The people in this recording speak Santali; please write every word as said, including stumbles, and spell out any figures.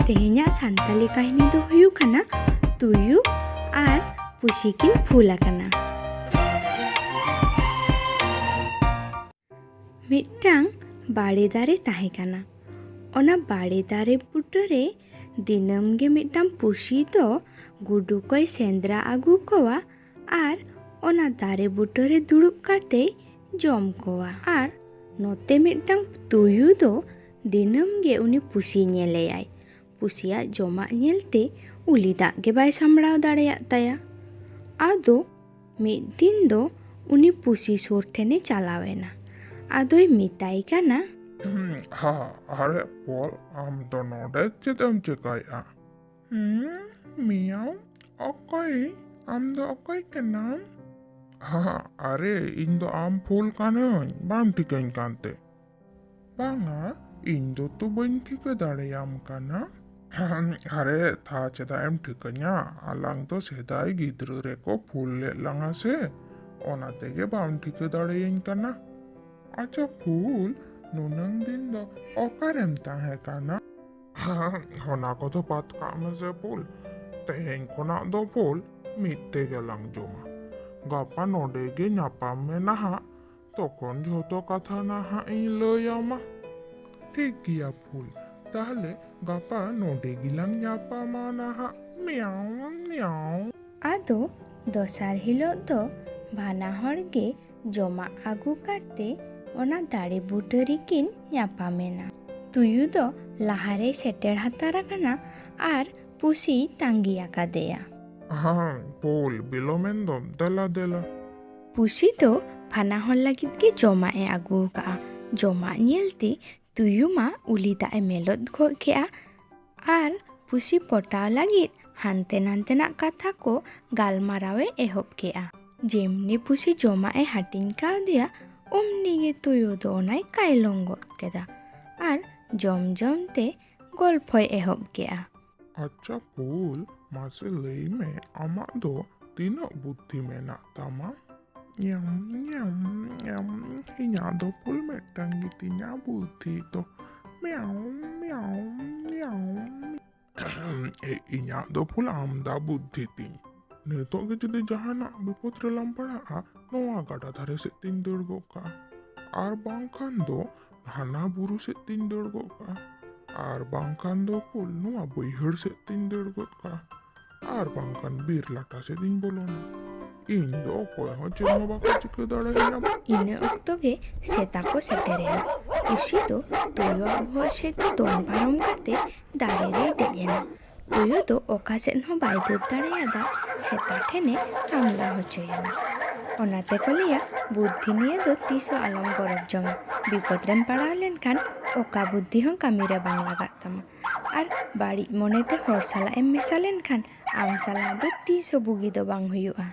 ᱛᱮᱦᱮᱧᱟᱜ ᱥᱟᱱᱛᱟᱞᱤ ᱠᱟᱹᱦᱱᱤ ᱫᱚ ᱦᱩᱭᱩᱜ ᱠᱟᱱᱟ ᱛᱩᱭᱩ ᱟᱨ ᱯᱩᱥᱤ ᱠᱤᱱ ᱯᱷᱩᱞ ᱟᱠᱟᱱᱟ᱾ ᱢᱤᱫᱴᱟᱝ ᱵᱟᱲᱮ ᱫᱟᱨᱮ ᱛᱟᱦᱮᱸ ᱠᱟᱱᱟ᱾ ᱚᱱᱟ ᱵᱟᱲᱮ ᱫᱟᱨᱮ ᱵᱩᱴᱟᱹ ᱨᱮ ᱫᱤᱱᱟᱹᱢ ᱜᱮ ᱢᱤᱫᱴᱟᱝ ᱯᱩᱥᱤ ᱫᱚ ᱜᱩᱰᱩ ᱠᱚᱭ ᱥᱮᱸᱫᱽᱨᱟ ᱟᱹᱜᱩ ᱠᱚᱣᱟ ᱟᱨ ᱚᱱᱟ ᱫᱟᱨᱮ ᱵᱩᱴᱟᱹ ᱨᱮ ᱫᱩᱲᱩᱵ ᱠᱟᱛᱮᱭ ᱡᱚᱢ ᱠᱚᱣᱟ᱾ ᱟᱨ ᱱᱚᱛᱮ ᱢᱤᱫᱴᱟᱝ ᱛᱩᱭᱩ ᱫᱚ ᱫᱤᱱᱟᱹᱢ ᱜᱮ ᱩᱱᱤ ᱯᱩᱥᱤ ᱧᱮᱞᱮᱭᱟᱭ᱾ ᱯᱩᱥᱤᱭᱟᱜ ᱡᱚᱢᱟᱜ ᱧᱮᱞᱛᱮ ᱩᱞᱤ ᱫᱟᱜ ᱜᱮ ᱵᱟᱭ ᱥᱟᱢᱵᱲᱟᱣ ᱫᱟᱲᱮᱭᱟᱜ ᱛᱟᱭᱟ᱾ ᱟᱫᱚ ᱢᱤᱫ ᱫᱤᱱ ᱫᱚ ᱩᱱᱤ ᱯᱩᱥᱤ ᱥᱩᱨ ᱴᱷᱮᱱᱮ ᱪᱟᱞᱟᱣ ᱮᱱᱟ᱾ ᱟᱫᱚᱭ ᱢᱮᱛᱟᱭ ᱠᱟᱱᱟ, ᱦᱟ, ᱟᱨᱮ ᱯᱚᱞ, ᱟᱢ ᱫᱚ ᱱᱚᱰᱮ ᱪᱮᱫ ᱮᱢ ᱪᱮᱠᱟᱭᱮᱫᱼᱟ? ᱦᱩᱸ, ᱢᱤᱭᱟᱣ, ᱚᱠᱚᱭ? ᱟᱢ ᱫᱚ ᱚᱠᱚᱭ ᱠᱟᱱᱟᱢ? ᱦᱟ, ᱟᱨᱮ, ᱤᱧ ᱫᱚ ᱟᱢ ᱯᱷᱩᱞ ᱠᱟᱹᱱᱟᱹᱧ, ᱵᱟᱢ ᱴᱷᱤᱠᱟᱹᱧ ᱠᱟᱱᱛᱮ? ᱵᱟᱝᱟ, ᱤᱧ ᱫᱚ ᱛᱚ ᱵᱟᱹᱧ ᱴᱷᱤᱠᱟᱹ ᱫᱟᱲᱮᱭᱟᱢ ᱠᱟᱱᱟ᱾ ᱟᱨᱮ, ᱛᱷᱟ ᱪᱮᱫᱟᱜ ᱮᱢ ᱴᱷᱤᱠᱟᱹᱧᱟ? ᱟᱞᱟᱝ ᱫᱚ ᱥᱮᱫᱟᱭ ᱜᱤᱫᱽᱨᱟᱹ ᱨᱮᱠᱚ ᱯᱷᱩᱞ ᱞᱮᱫ ᱞᱟᱝᱟ ᱥᱮ, ᱚᱱᱟ ᱛᱮᱜᱮ ᱵᱟᱢ ᱴᱷᱤᱠᱟᱹ ᱫᱟᱲᱮᱭᱟᱹᱧ ᱠᱟᱱᱟ᱾ ᱟᱪᱪᱷᱟ ᱯᱷᱩᱞ, ᱱᱩᱱᱟᱹᱝ ᱫᱤᱱ ᱫᱚ ᱚᱠᱟᱨᱮᱢ ᱛᱟᱦᱮᱸ ᱠᱟᱱᱟ? ᱚᱱᱟ ᱠᱚᱫᱚ ᱵᱟᱫ ᱠᱟᱜ ᱢᱮᱥᱮ ᱯᱷᱩᱞ, ᱛᱮᱦᱮᱧ ᱠᱷᱚᱱᱟᱜ ᱫᱚ ᱯᱷᱩᱞ ᱢᱤᱫ ᱛᱮᱜᱮ ᱞᱟᱝ ᱡᱚᱢᱟ᱾ ᱜᱟᱯᱟ ᱱᱚᱰᱮ ᱜᱮ ᱧᱟᱯᱟᱢ ᱢᱮ ᱱᱟᱦᱟᱜ, ᱛᱚᱠᱷᱚᱱ ᱡᱷᱚᱛᱚ ᱠᱟᱛᱷᱟ ᱱᱟᱦᱟᱜ ᱤᱧ ᱞᱟᱹᱭ ᱟᱢᱟ᱾ ᱴᱷᱤᱠ ᱜᱮᱭᱟ ᱯᱷᱩᱞ, ᱛᱟᱦᱞᱮ ᱜᱟᱯᱟ ᱱᱚᱰᱮ ᱜᱮᱞᱟᱝ ᱧᱟᱯᱟᱢᱟ ᱱᱟᱦᱟᱜ᱾ ᱢᱤᱭᱟᱣ, ᱢᱤᱭᱟᱣ᱾ ᱟᱫᱚ ᱫᱚᱥᱟᱨ ᱦᱤᱞᱳᱜ ᱫᱚ ᱵᱟᱱᱟ ᱦᱚᱲ ᱜᱮ ᱡᱚᱢᱟᱜ ᱟᱹᱜᱩ ᱠᱟᱛᱮ ᱚᱱᱟ ᱫᱟᱨᱮ ᱵᱩᱴᱟᱹ ᱨᱮᱠᱤᱱ ᱧᱟᱯᱟᱢᱮᱱᱟ᱾ ᱛᱩᱭᱩ ᱫᱚ ᱞᱟᱦᱟᱨᱮᱭ ᱥᱮᱴᱮᱨ ᱦᱟᱛᱟᱨ ᱟᱠᱟᱱᱟ ᱟᱨ ᱯᱩᱥᱤᱭ ᱛᱟᱺᱜᱤ ᱟᱠᱟᱫᱮᱭᱟ᱾ ᱦᱟᱝ, ᱯᱷᱩᱞ, ᱵᱤᱞᱚᱢᱮᱱ ᱫᱚᱢ, ᱫᱮᱞᱟ, ᱫᱮᱞᱟ᱾ ᱯᱩᱥᱤ ᱫᱚ ᱵᱟᱱᱟ ᱦᱚᱲ ᱞᱟᱹᱜᱤᱫ ᱜᱮ ᱡᱚᱢᱟᱜ ᱮ ᱟᱹᱜᱩ ᱟᱠᱟᱫᱼᱟ᱾ ᱡᱚᱢᱟᱜ ᱧᱮᱞᱛᱮ ᱛᱩᱭᱩ ᱢᱟ ᱩᱞᱤ ᱫᱟᱜ ᱮ ᱢᱮᱞᱚᱫ ᱜᱚᱫ ᱠᱮᱫᱼᱟ ᱟᱨ ᱯᱩᱥᱤ ᱯᱚᱴᱟᱣ ᱞᱟᱹᱜᱤᱫ ᱦᱟᱱᱛᱮ ᱱᱟᱱᱛᱮᱱᱟᱜ ᱠᱟᱛᱷᱟ ᱠᱚ ᱜᱟᱞᱢᱟᱨᱟᱣ ᱮ ᱮᱦᱚᱵ ᱠᱮᱫᱼᱟ᱾ ᱡᱮᱢᱱᱤ ᱯᱩᱥᱤ ᱡᱚᱢᱟᱜ ᱮ ᱦᱟᱹᱴᱤᱧ ᱠᱟᱣᱫᱮᱭᱟ, ᱚᱢᱱᱤ ᱜᱮ ᱛᱩᱭᱩ ᱫᱚ ᱚᱱᱟᱭ ᱠᱟᱭᱞᱚᱝ ᱜᱚᱫ ᱠᱮᱫᱟ ᱟᱨ ᱡᱚᱢ ᱡᱚᱢ ᱛᱮ ᱜᱚᱞᱯᱷᱚᱭ ᱮᱦᱚᱵ ᱠᱮᱫᱼᱟ᱾ ᱟᱪᱪᱷᱟ ᱯᱷᱩᱞ, ᱢᱟᱥᱮ ᱞᱟᱹᱭ ᱢᱮ, ᱟᱢᱟᱜ ᱫᱚ ᱛᱤᱱᱟᱹᱜ ᱵᱩᱫᱽᱫᱷᱤ ᱢᱮᱱᱟᱜ ᱛᱟᱢᱟ? ᱧᱟᱢ, ᱧᱟᱢ, ᱧᱟᱢ, ᱤᱧᱟᱜ ᱫᱚ ᱯᱷᱩᱞ ᱢᱤᱫᱴᱟᱝ ᱜᱮᱛᱤᱧᱟ ᱵᱩᱫᱽᱫᱷᱤ ᱫᱚ᱾ ᱢᱤᱭᱟᱣ, ᱢᱤᱭᱟᱣ, ᱢᱤᱭᱟᱣ᱾ ᱮ, ᱤᱧᱟᱹᱜ ᱫᱚ ᱯᱷᱩᱞ ᱟᱢᱫᱟ ᱵᱩᱫᱽᱫᱷᱤ ᱛᱤᱧ᱾ ᱱᱤᱛᱚᱜ ᱜᱮ ᱡᱩᱫᱤ ᱡᱟᱦᱟᱱᱟᱜ ᱵᱤᱯᱚᱫ ᱨᱮ ᱞᱟᱢ ᱯᱟᱲᱟᱜᱼᱟ, ᱱᱚᱣᱟ ᱜᱟᱰᱟ ᱫᱷᱟᱨᱮ ᱥᱮᱫ ᱛᱤᱧ ᱫᱟᱹᱲ ᱜᱚᱫ ᱠᱟᱜᱼᱟ, ᱟᱨ ᱵᱟᱝᱠᱷᱟᱱ ᱫᱚ ᱦᱟᱱᱟ ᱵᱩᱨᱩ ᱥᱮᱫ ᱛᱤᱧ ᱫᱟᱹᱲ ᱜᱚᱫ ᱠᱟᱜᱼᱟ, ᱟᱨ ᱵᱟᱝᱠᱷᱟᱱ ᱫᱚ ᱯᱷᱩᱞ ᱱᱚᱣᱟ ᱵᱟᱹᱭᱦᱟᱹᱲ ᱥᱮᱫ ᱛᱤᱧ ᱫᱟᱹᱲ ᱜᱚᱫ ᱠᱟᱜᱼᱟ, ᱟᱨ ᱵᱟᱝᱠᱷᱟᱱ ᱵᱤᱨ ᱞᱟᱴᱟ ᱥᱮᱫ ᱤᱧ ᱵᱚᱞᱚᱱᱟ᱾ ᱤᱧ ᱫᱚ ᱚᱠᱚᱭ ᱦᱚᱸ ᱪᱮᱫ ᱦᱚᱸ ᱵᱟᱠᱚ ᱪᱤᱠᱟᱹ ᱫᱟᱲᱮᱭᱟᱹᱧᱟ᱾ ᱤᱱᱟᱹ ᱚᱠᱛᱚ ᱜᱮ ᱥᱮᱛᱟ ᱠᱚ ᱥᱮᱴᱮᱨᱮᱱᱟ᱾ ᱯᱩᱥᱤ ᱫᱚ ᱛᱩᱭᱩᱣᱟᱜ ᱵᱚᱦᱚᱜ ᱥᱮᱫ ᱛᱮ ᱫᱚᱱ ᱯᱟᱨᱚᱢ ᱠᱟᱛᱮ ᱫᱟᱨᱮ ᱨᱮᱭ ᱫᱮᱡ ᱮᱱᱟ᱾ ᱛᱩᱭᱩ ᱫᱚ ᱚᱠᱟ ᱥᱮᱫ ᱦᱚᱸ ᱵᱟᱭ ᱫᱟᱹᱲ ᱫᱟᱲᱮᱭᱟᱫᱟ, ᱥᱮᱛᱟ ᱴᱷᱮᱱᱮ ᱦᱟᱢᱞᱟ ᱦᱚᱪᱚᱭᱮᱱᱟ᱾ ᱚᱱᱟᱛᱮ ᱠᱚ ᱞᱟᱹᱭᱟ, ᱵᱩᱫᱽᱫᱷᱤ ᱱᱤᱭᱮ ᱫᱚ ᱛᱤᱥ ᱦᱚᱸ ᱟᱞᱚᱢ ᱜᱚᱨᱚᱵᱽ ᱡᱚᱝᱟ᱾ ᱵᱤᱯᱚᱫ ᱨᱮᱢ ᱯᱟᱲᱟᱣ ᱞᱮᱱᱠᱷᱟᱱ ᱚᱠᱟ ᱵᱩᱫᱽᱫᱷᱤ ᱦᱚᱸ ᱠᱟᱹᱢᱤ ᱨᱮ ᱵᱟᱝ ᱞᱟᱜᱟᱜ ᱛᱟᱢᱟ᱾ ᱟᱨ ᱵᱟᱹᱲᱤᱡ ᱢᱚᱱᱮᱛᱮ ᱦᱚᱲ ᱥᱟᱞᱟᱜ ᱮᱢ ᱢᱮᱥᱟ ᱞᱮᱱᱠᱷᱟᱱ ᱟᱢ ᱥᱟᱞᱟᱜ ᱫᱚ ᱛᱤᱥ ᱦᱚᱸ ᱵᱩᱜᱤ ᱫᱚ ᱵᱟᱝ ᱦᱩᱭᱩᱜᱼᱟ᱾